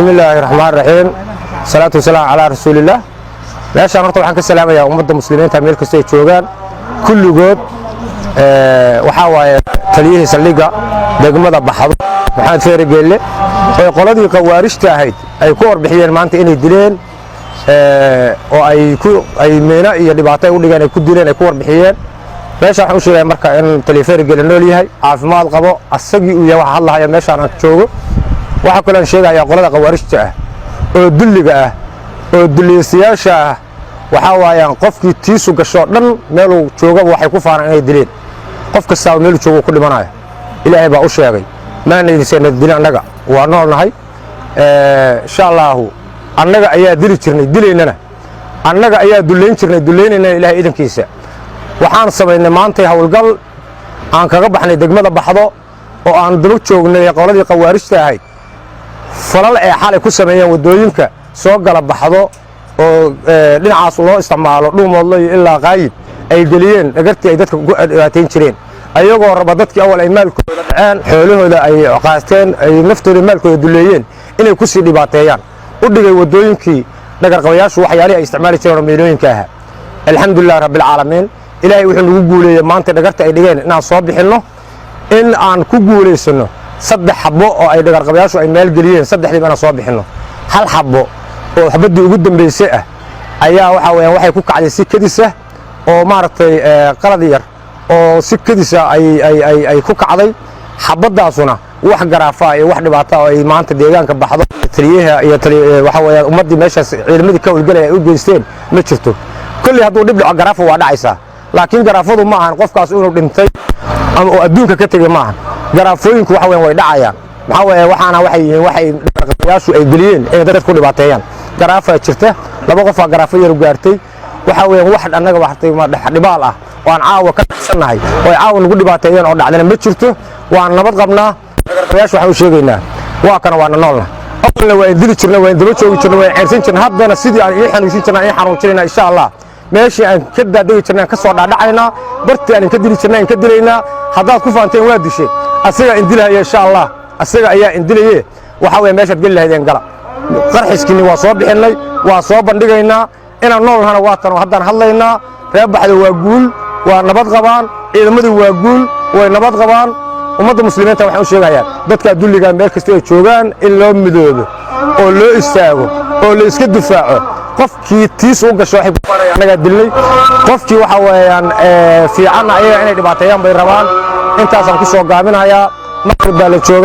Bismillaahi raxmaan raxiim, salaatu wasalaamu calaa rasuulillaah. Meeshaan horta waxaan ka salaamayaa ummadda muslimiinta meel kasta ay joogaan kulligood. Waxaa waaye taliyihii saldhigga degmada Baxdo, Maxamed Feere Geelle, oy qoladii khawaarijta ahayd ay ku warbixiyeen maanta inay dileen oo ay miino iyo dhibaato ay u dhigeen, ay ku dileen, ay ku warbixiyeen. Meeshaan waxaan u sheegaya marka in taliya Feere Geelle nool yahay, caafimaad qabo, asagii uu yahay waxa hadlahaya meeshaan aan joogo. Waxaa kaloo aan sheegayaa qolada khawaarijta ah oo dulliga ah oo dulliyeystayaasha ah, waxaa waayaan qofkii tiisu gashoo dhan meeluu joogaba waxay ku faanaan inay dileen. Qof kastaaba meeluu joogo ku dhimanaya, Ilaahay baa u sheegay. Maanaydinseena dilin, annaga waa nool nahay, insha Allaahu. Annaga ayaa dili jirnay, dilaynana, annaga ayaa dullayn jirnay, dullaynayna, Ilahay idankiisa. Waxaan samaynay maantay howlgal aan kaga baxnay degmada Baxdo oo aan daba joognay qoladii khawaarijta ahayd, falal ee xalay ku sameeyeen waddooyinka soo gala Baxdo oo dhinacaas loo isticmaalo Dhuumoodlo iyo ilaa Qaayib ay geliyeen dhagartii ay dadka ku dhibaatayn jireen, ayagoo raba dadkii awal ay maalkooda dhaceen, xoolahooda ay qaateen, ay naftooda maalkooda duleeyeen, inay ku sii dhibaateeyaan. U dhigay waddooyinkii dhagarqabayaashu waxyaalihii ay isticmaali jireen oo miilooyinka ahaa. Alxamdulilah rabbilcaalamiin, Ilaahay wuxuu nagu guuleeyey maanta dhagarta ay dhigeen inaan soo bixinno, in aan ku guulaysanno saddex xabo oo ay dhagarqabayaashu ay maalgeliyeen, saddexdiiba inaan soo bixinno. Hal xabo oo xabaddii ugu dambaysay ah ayaa waxaa weyaan waxay ku kacday si kedis ah oo maaragtay qalad yar oo si kedisa ay ku kacday. Xabaddaasuna wax garaafa iyo wax dhibaata oo ay maanta deegaanka Baxdo, taliyaha iyo waxaa weyaan ummaddii meeshaas ciidamadii ka howlgelaya ay u geysteen ma jirto. Kolley hadduu dhib dhaco, garaafa waa dhacaysaa, laakiin garaafadu ma ahan qofkaas inuu dhintay ama oo adduunka ka tegey ma ahan. Garaafooyinku waxa weyan way dhacayaan. Maxaa weeye, waxaana waxay yihiin waxay dhagarqabayaashu ay geliyeen inay dadka ku dhibaateeyaan. Garaafaa jirta, laba qofaa garaafo yar gaartay. Waxaa weeyaan wax annaga waxtay dhibaal ah oo aan caawa ka dhacsannahay oo ay caawa nagu dhibaateeyeen oo dhacdana ma jirto. Waan nabad qabnaa. Dhagarqabayaashu waxaan u sheegaynaa, waa kana waana noolna. Awalna waa dili jirna, waan daba joogi jirna, waan ceyrsan jirna. Haddana sidii aan ii xanuunsin jirna ii xanuunjinayna, insha Allah. Meeshii aan ka daadegi jirnay aan ka soo dhaadhacaynaa, bartii aan ka dili jirnay aan ka dilaynaa. Haddaad ku faanteen waa dishay, asagaa indilahaya, insha Allah, asaga ayaa indilaye. Waxaa weeye meeshaad geli lahaydeen gala. Qarxiskiinni waa soo bixinnay, waa soo bandhigaynaa. Inaan nool nahana waa tan oo haddaan hadlaynaa. Reer Baxda waa guul, waa nabad qabaan. Ciidamadii waa guul, way nabad qabaan. Ummadda muslimiinta waxaan u sheegayaa dadka dulliga meel kasta ay joogaan in loo midoobo oo loo istaago oo la iska difaaco. Qofkii tiis u gasho waxay ku faanayaan annagaa dilnay. Qofkii waxa weeyaan fiicanna ayaga inay dhibaateeyaan bay rabaan. Intaasaan ku soo gaabinayaa. Maqrib baa la jooga.